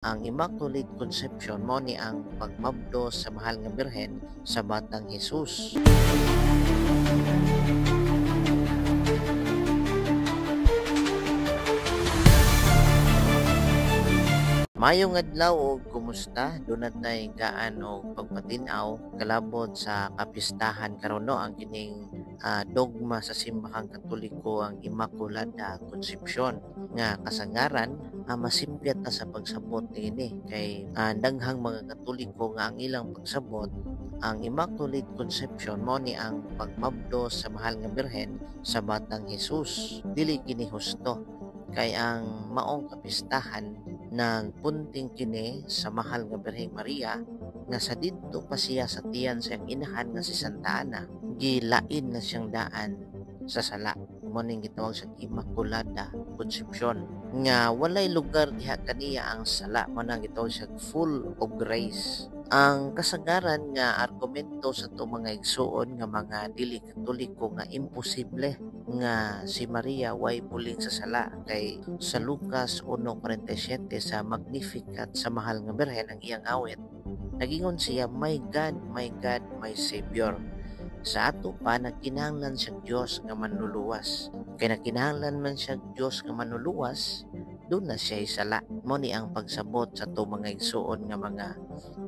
Ang Immaculate Conception mao ni ang pagmabdo sa Mahal nga Birhen sa Batang Hesus. Maayong adlaw og kumusta? Duna tay gaan og pagpatin-aw kalabot sa kapistahan karon, no, ang kining dogma sa Simbahang Katoliko, ang Immaculada Concepcion, nga kasagaran masipyat ta sa pagsabot niini kay daghang mga Katoliko nga ang ilang pagsabot, ang Immaculate Conception mao ni ang pagmabdo sa Mahal nga Birhen sa Batang Hesus. Dili kini husto kay ang maong kapistahan nagpunting kini sa Mahal nga Birheng Maria nga sa didto pa siya sa tiyan sa iyang inahan nga si Santa Ana, gilain na siyang daan sa sala. Mao ning gitawag sa Immaculada Concepcion nga walay lugar diha kaniya ang sala, mao nang gitawag siya full of grace. Ang kasagaran nga argumento sa atong mga igsuon nga mga dili Katoliko nga imposible nga si Maria way buling sa sala kay sa Lucas 1:47 sa Magnificat sa Mahal nga Birhen, ang iyang awit, nagingon siya, "My God, my God, my Savior." Sa ato pa, nagkinahanglan siya Dios nga manluluwas. Kay nagkinahanglan man siya Dios nga manluluwas, duna siya sala. Mao ni ang pagsabot sa atong mga igsuon nga mga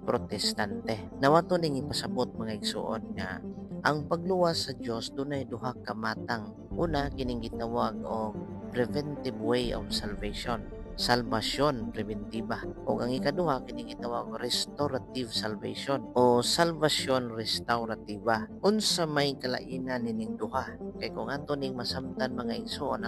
Protestante. Nawato ning ipasabot, mga igsuon, nga ang pagluwas sa Dios dunay duha ka matang. Una, kining gitawag og preventive way of salvation, salvasyon preventiba. O ang ikaduha, kining gitawag restorative salvation o salvasyon restaurativa. Unsa may kalainan nining duha? Kay kung ato ning masamtan, mga igsuon,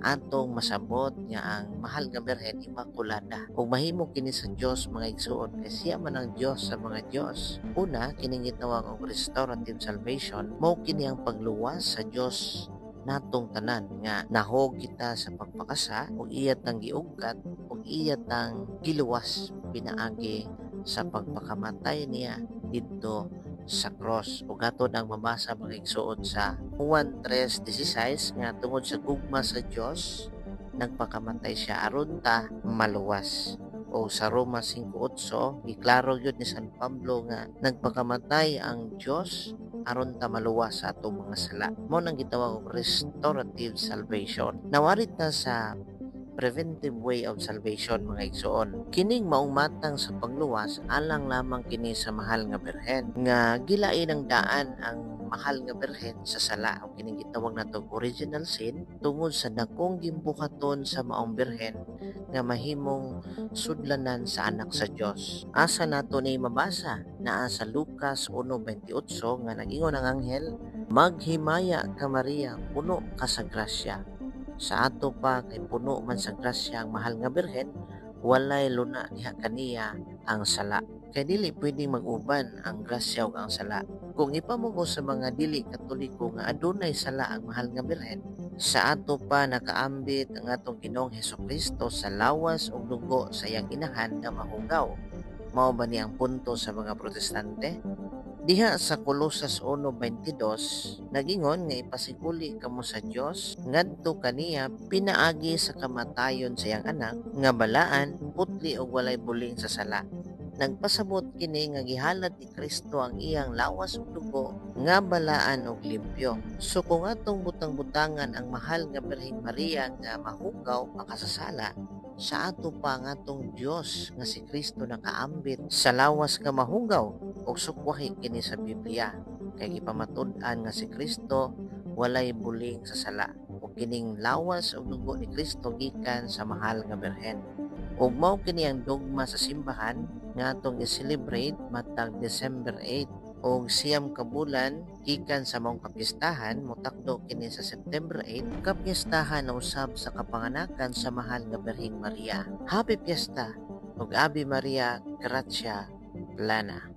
atong masabot nga ang Mahal nga Birhen immaculada ug mahimo kini sa Dios, mga igsuon, kay siya man ang Dios sa mga Dios. Una, kining gitawag og restorative salvation, mao kini ang pagluwas sa Dios natong tanan nga nahog kita sa pagpakasa ug iya tang giugkat ug iya tang giluwas pinaagi sa pagpakamatay niya didto sa cross. Ug ato nang mabasa, mga igsuon, sa Juan 3:16 nga tungod sa gugma sa Dios nagpakamatay siya aron ta maluwas. O sa Roma 5:8, giklaro gyud ni San Pablo nga nagpakamatay ang Dios aron ta maluwas sa atong mga sala. Mao nang gitawag og restorative salvation. Nawari ta sa preventive way of salvation, mga igsuon. Kining maong matang sa pagluwas, alang lamang kini sa Mahal nga Birhen nga gilain ang daan ang Mahal nga Birhen sa sala o kining gitawag nato original sin tungod sa dakong gimbuhaton sa maong birhen nga mahimong sudlanan sa anak sa Dios. Asa nato ni mabasa? Naa sa Lucas 1:28 nga nagingon ang anghel, "Maghimaya ka Maria, puno ka sa grasya." Sa ato pa, kay puno man sa grasya ang Mahal nga Birhen, walay luna diha kaniya ang sala. Kay dili pwedeng mag-uban ang grasya ug ang sala. Kung ipamugo sa mga dili Katoliko nga adunay sala ang Mahal nga Birhen, sa ato pa nakaambit ang atong Ginoong Hesukristo sa lawas ug dugo sa iyang inahan nga mahugaw. Mao ba ni ang punto sa mga Protestante? Diha sa Colosas 1:22, nagingon nga ipasikuli kamo sa Dios ngadto kaniya pinaagi sa kamatayon sa iyang anak nga balaan, putli ug walay buling sa sala. Nagpasabot kini nga gihalad ni Kristo ang iyang lawas ug dugo nga balaan ug limpyo. So kung atong butang-butangan ang Mahal nga Birheng Maria nga mahugaw makasasala, sa ato pa ang atong Dios nga si Kristo nakaambit sa lawas nga mahugaw, ug sukwahi kini sa Biblia kay gipamatud-an nga si Kristo walay buling sa sala ug kining lawas ug dugo ni Kristo gikan sa Mahal nga Birhen. Ug mao kini ang dogma sa simbahan nga atong i-celebrate matag December 8 og 9 ka bulan gikan sa maong kapistahan, motakdo kini sa September 8, kapiestahan na usab sa kapanganakan sa Mahal nga Birheng Maria. Happy Fiesta ug Ave Maria gratia plena.